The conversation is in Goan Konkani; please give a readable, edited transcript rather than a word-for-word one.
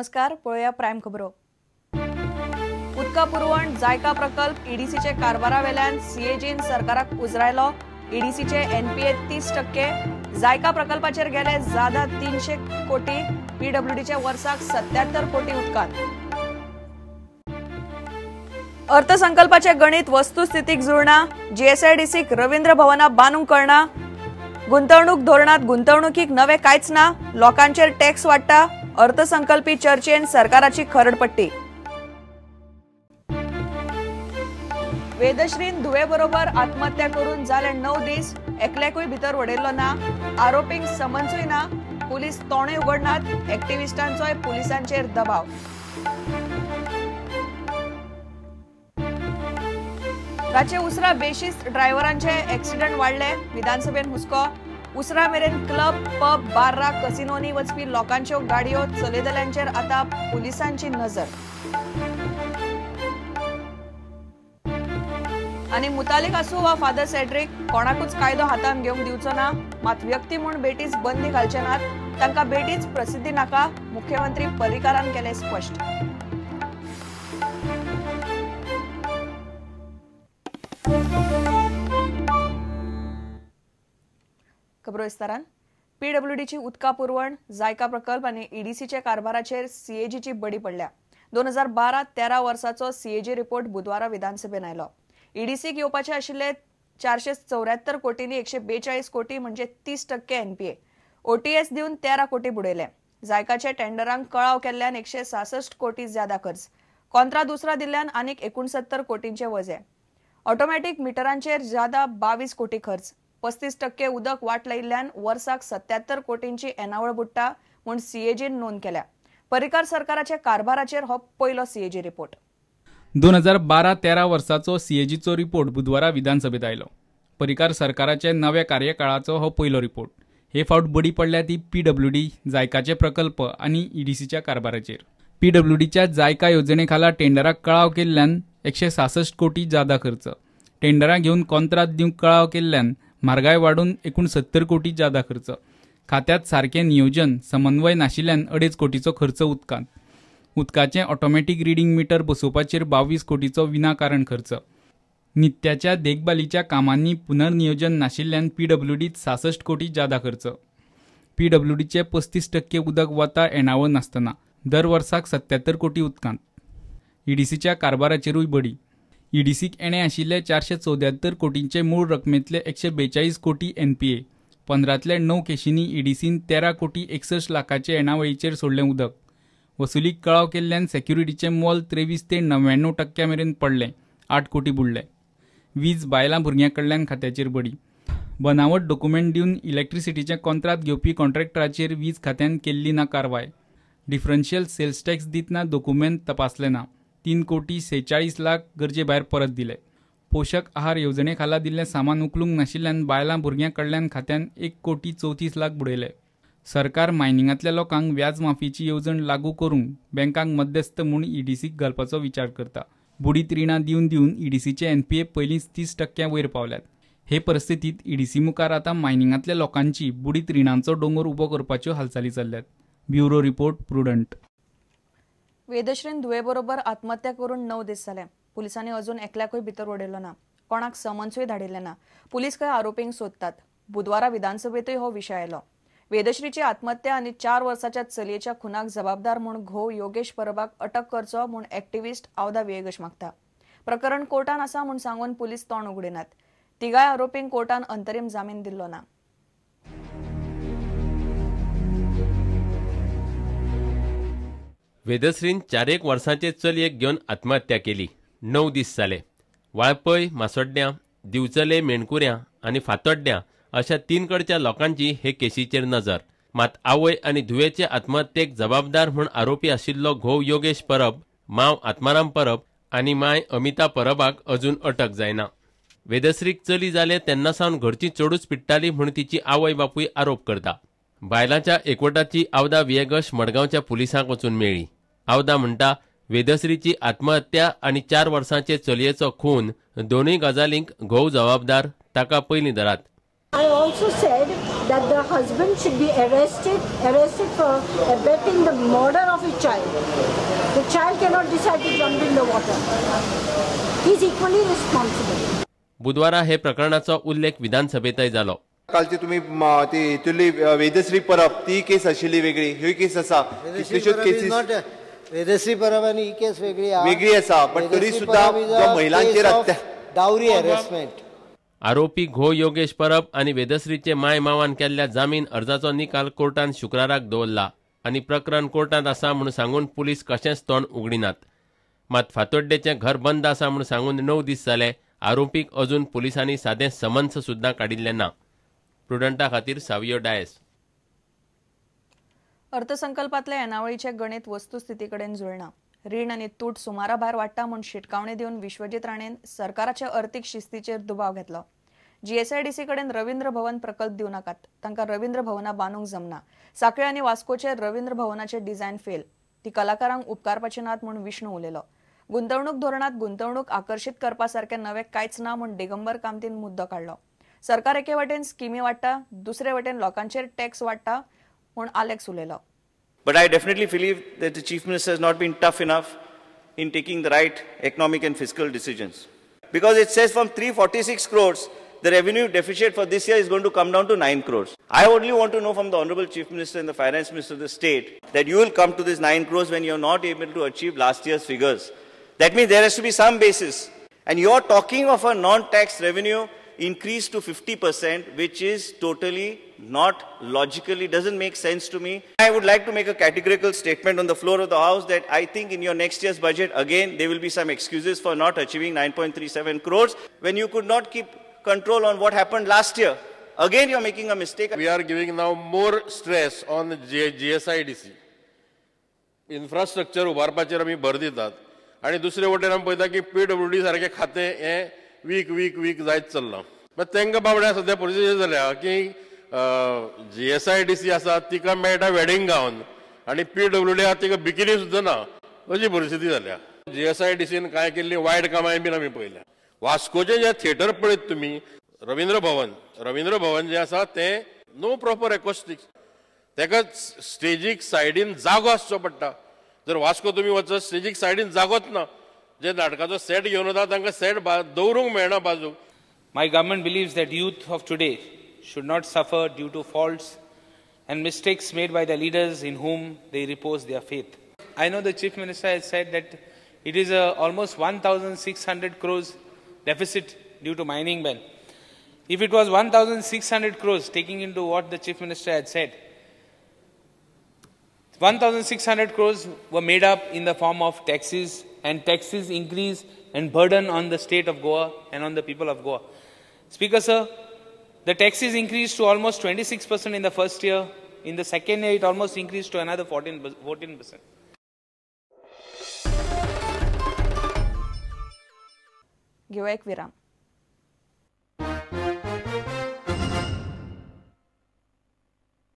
नमस्कार, पळोवया प्रायम खबरो. उदका पुरवण जायका प्रकल्प ईडीसीचे कारभारावेल्यान सीएजीन सरकाराक उजरायलो. ईडीसीचे एनपीए 30%, जायका प्रकल्पाचेर गेले जादा 300 कोटी, पीडब्ल्यूडीचे वर्साक 77 कोटी उदकांत. अर्थसंकल्पाचे गणित वस्तुस्थितीक जुळना, जीएसआयडीसीक रवींद्र भवना बांदूंक कळना, गुंतवणूक धोरणात गुंतवणुकीक नवे कांयच ना, लोकांचेर टॅक्स वाडटा, अर्थसंकल्पी चर्चेन सरकाराची खरडपट्टी. वेदश्रीन धुवे बरोबर आत्महत्या करून जाले 9 दीस, एकल्याकूय भितर वडयल्लो ना, आरोपींक समन्सूय ना, पुलीस तोंडय उगडनात, एक्टिविस्टांचोय पुलिसांचेर दबाव. रातचे उसरा बेशिस्त ड्रायव्हरांचे एक्सिडंट वाडले, विधानसभेन हुस्को. उसरा मेरेन क्लब, पब, बार्रा, कसिनोनी वचपी लोकांच्यो गाडयो चलयतल्यांचेर आतां पुलिसांची नजर. आनी मुतालिक आसूं वा फादर सेड्रिक, कोणाकूच कायदो हातांत घेवंक दिवचो ना, मात व्यक्ती म्हूण बेटीच बंदी घालचे नात, तांकां बेटीच प्रसिद्धी नाका, मुख्यमंत्री पर्रीकारान केलें स्पश्ट. खबरो विस्तारान. पीडब्ल्यूडीची उदका पुरवण, जायका प्रकल्प आनी ईडीसीच्या कारभाराचेर सीएजीची बडी पडल्या. 2012-13 वर्साचो सीएजी रिपोर्ट बुधवारा विधानसभेन आयलो. ईडीसीक येवपाचे आशिल्ले 474 कोटींनी 142 कोटी म्हणजे 30% एनपीए. ओटीएस दिवन 13 कोटी बुडयले. जायकाच्या टेंडरांक कळाव केल्ल्यान 166 कोटी ज्यादा खर्च, कॉन्त्रा दुसरा दिल्ल्यान आनीक 69 कोटींचे वजे, ऑटोमॅटीक मिटरांचेर ज्यादा 22 कोटी खर्च, 35% उदक वाट लायिल्ल्यान वर्साक 77 कोटींची येणावळ बुडटा म्हूण सीएजीन नोंद केल्या. पर्रीकार सरकाराच्या कारभाराचेर हो पयलो सीएजी रिपोर्ट. 2012-13 वर्साचो सीएजीचो रिपोर्ट बुधवारा विधानसभेत आयलो. पर्रीकार सरकाराच्या नव्या कार्यकाळाचो हो पयलो रिपोर्ट. हे फावट बडी पडल्या ती पीडब्ल्यूडी, जायकाचे प्रकल्प आनी ईडीसीच्या कारभाराचेर. पीडब्ल्यूडीच्या जायका येवजणे खाला टेंडराक कळाव केल्ल्यान 166 कोटी जादा खर्च, टेंडरां घेवन कॉन्त्रात दिवंक कळाव केल्ल्यान म्हारगाय वाडून 69 कोटी जादा खर्च, खात्यात सारकें नियोजन समन्वय नाशिल्ल्यान 2.5 कोटीचो खर्च उदकांत, उदकाचें ऑटोमॅटीक रिडींग मिटर बसोवपाचेर 22 कोटीचो विनाकारण खर्च, नित्याच्या देखभालीच्या कामांनी पुनर्नियोजन नाशिल्ल्यान पीडब्ल्यूडीत 66 कोटी जादा खर्च, पीडब्ल्यूडीचे 35% उदक वता येणावळ नासतना, दर वर्साक 77 कोटी उदकांत. ईडीसीच्या कारभाराचेरूय बडी. ईडीसीक येणे आशिल्ले 474 कोटींचे मूळ रकमेंतले 142 कोटी एनपीए, 15तल्या 9 केशींनी ईडीसीन 13 कोटी 61 लाखाचे येणावळीचेर सोडलें उदक. वसुलीक कळाव केल्ल्यान सेक्युरिटीचें मोल 23 ते 99% मेरेन पडलें, 8 कोटी बुडले. वीज बायलां भुरग्यां कडल्यान खात्याचेर बडी. बनावट डॉक्युमेंट दिवन इलेक्ट्रिसिटीचें कॉन्त्रात घेवपी कॉन्ट्रॅक्टराचेर वीज खात्यान केल्ली ना कारवाय. डिफरन्शियल सेल्स टॅक्स दितना डॉक्युमेंट तपासले ना, 3 कोटी 46 लाख गरजे भायर परत दिले. पोशक आहार येवजणे खाला दिल्लें सामान उखलूंक नाशिल्ल्यान बायलां भुरग्यां कडल्यान खात्यान 1 कोटी 34 लाख बुडयले. सरकार मायनिंगांतल्या लोकांक व्याज माफीची येवजण लागू करूंक बँकांक मध्यस्थ म्हूण ईडीसीक घालपाचो विचार करता. बुडीत रिणां दिवन दिवन ईडीसीचे एनपीए पयलींच 30% वयर पावल्यात. हे परिस्थितीत ईडीसी मुखार आतां मायनिंगांतल्या लोकांची बुडीत रिणांचो दोंगर उबो करपाच्यो हालचाली चल्ल्यात. Bureau report, Prudent. वेदश्रीन धुवे बरोबर आत्महत्या करून 9 दीस जाले. पुलिसांनी अजून एकल्याकूय भितर वडयलो ना, कोणाक समन्सूय धाडिल्लें ना. पुलीस खंय आरोपींक सोदतात. बुधवारा विधानसभेंतूय हो विशय आयलो. वेदश्रीची आत्महत्या आनी 4 वर्साच्या चलयेच्या खुनाक जबाबदार म्हूण घोव योगेश परबाक अटक करचो म्हूण एक्टिविस्ट आवदा वियेगश मागता. प्रकरण कोर्टान आसा म्हूण सांगून पुलीस तोंड उगडिनात. तिगाय आरोपींक कोर्टान अंतरीम जामीन दिल्लो ना. वेदश्रीन 4 वर्सांचे चलयेक घेवन आत्महत्या केली. 9 दीस जाले. वाळपय, मासोड्ड्यां, दिवचले, मेणकुऱ्यां आनी फातोड्ड्यां अशा 3 कडच्या लोकांची हे केशीचेर नजर. मात आवय आनी धुवेचे आत्महत्येक जबाबदार म्हूण आरोपी आशिल्लो घोव योगेश परब, माव आत्माराम परब आनी माय अमिता परबाक अजून अटक जायना. वेदश्रीक चली जाले तेन्ना सावन घरची चडूच पिडटाली म्हूण तिची आवय बापूय आरोप करता. बायलांच्या एकवटाची आवदा वियेगश मडगांवच्या पुलिसांक वचून मेळ्ळी. आवदा म्हणटा, वेदश्रीची आत्महत्या आनी 4 वर्सांचे चलयेचो खून दोनूय गजालींक घोव जबाबदार, ताका पयलीं धरात. I also said that the husband should be arrested for abetting the murder of his child. The child cannot decide to jump in the water. He is equally responsible. बुधवारा हे प्रकरणाचो उल्लेख विधानसभेतय जालो. कालची तुम्ही ती हितुली वेदश्री परब ती केस आशिल्ली वेगळी, ही केस आसा, कितल्योश्योच केसीस. वेदश्री परब आनी ही केस वेगळी वेगळी आसा, पण तरी सुद्दां महिलांचेर डावरी हॅरेसमेंट. आरोपी घो योगेश परब आनी वेदश्रीचे माय मावान केल्ल्या जामीन अर्जाचो निकाल कोर्टान शुक्राराक दवरला आनी प्रकरण कोर्टांत आसा म्हूण सांगून पुलीस कशेंच तोंड उगडिनात. मात फातोड्डेचें घर बंद आसा म्हूण सांगून 9 दीस जाले आरोपीक अजून पुलिसांनी सादें समन्स सुद्दां काडिल्लें ना. प्रुडंटा खातीर सावियो डायस. अर्थसंकल्पातल्या येणावळीचें गणित वस्तुस्थिती कडेन जुळना. रीण आनी तूट सुमारा भायर वाडटा म्हूण शिटकावणी दिवन विश्वजीत राणेन सरकाराच्या अर्थीक शिस्तीचेर दुबाव घेतलो. जीएसआयडीसी कडेन रवींद्र भवन प्रकल्प दिवं नाकात, तांकां रवींद्र भवना बांदूंक जमना. साखळे आनी वास्कोचे रवींद्र भवनाचे डिझायन फेल, ती कलाकारांक उपकारपाची नात म्हूण विष्णू उलयलो. गुंतवणूक धोरणात गुंतवणूक आकर्शीत करपा सारकें नवें कांयच ना म्हूण दिगंबर कामतीन मुद्दो काडलो. सरकार एके वटेन स्किमी वाडटा, दुसरे वटेन लोकांचेर टॅक्स वाडटा म्हूण आलेक्स उलयलो. But I definitely believe that the Chief Minister has not been tough enough in taking the right economic and fiscal decisions. Because it says from 346 crores, the revenue deficit for this year is going to come down to 9 crores. I only want to know from the Honorable Chief Minister and the Finance Minister of the state that you will come to this 9 crores when you are not able to achieve last year's figures. That means there has to be some basis. And you are talking of a non-tax revenue increase to 50%, which is totally not logically, doesn't make sense to me. I would like to make a categorical statement on the floor of the House that I think in your next year's budget, again, there will be some excuses for not achieving 9.37 crores when you could not keep control on what happened last year. Again, you're making a mistake. We are giving now more stress on GSIDC. Infrastructure उबारपाचेर आमी भर दितात आनी दुसरे वटेन आमी पळयता की PWD सारकें खातें हें वीक वीक वीक जायत चल्लां. मात तांकां बाबड्या सद्या परिस्थिती जाल्या की GSIDC आसा तिका मेळटा वेडिंग गावन आनी PWD आसा तिका बिकिनी सुद्दां ना, अशी परिस्थिती जाल्या. GSIDCन कांय केल्ली वायट कामांय बीन आमी पळयल्या. वास्कोचें जें थिएटर पळयत तुमी, रवींद्र भवन, रवींद्र भवन जें आसा तें नो प्रॉपर एकॉस्टिक्स, ताका स्टेजीक सायडीन जागो आसचो पडटा. जर वास्को तुमी वचत स्टेजीक सायडीन जागोच ना, जे नाटकाचो सेट घेवन वता तांकां सेट दवरूंक मेळना बाजूक. My government believes that youth of today should not suffer due to faults and mistakes made by the leaders in whom they repose their faith. I know the Chief Minister has said that it is a almost 1,600 crores deficit due to mining ban. If it was 1,600 crores, taking into what the Chief Minister had said, 1,600 crores were made up in the form of taxes, and taxes increase and burden on the state of Goa and on the people of Goa. Speaker sir, the taxes increased to almost 26% in the first year. In the second year, it almost increased to another 14%. घेऊया एक विराम.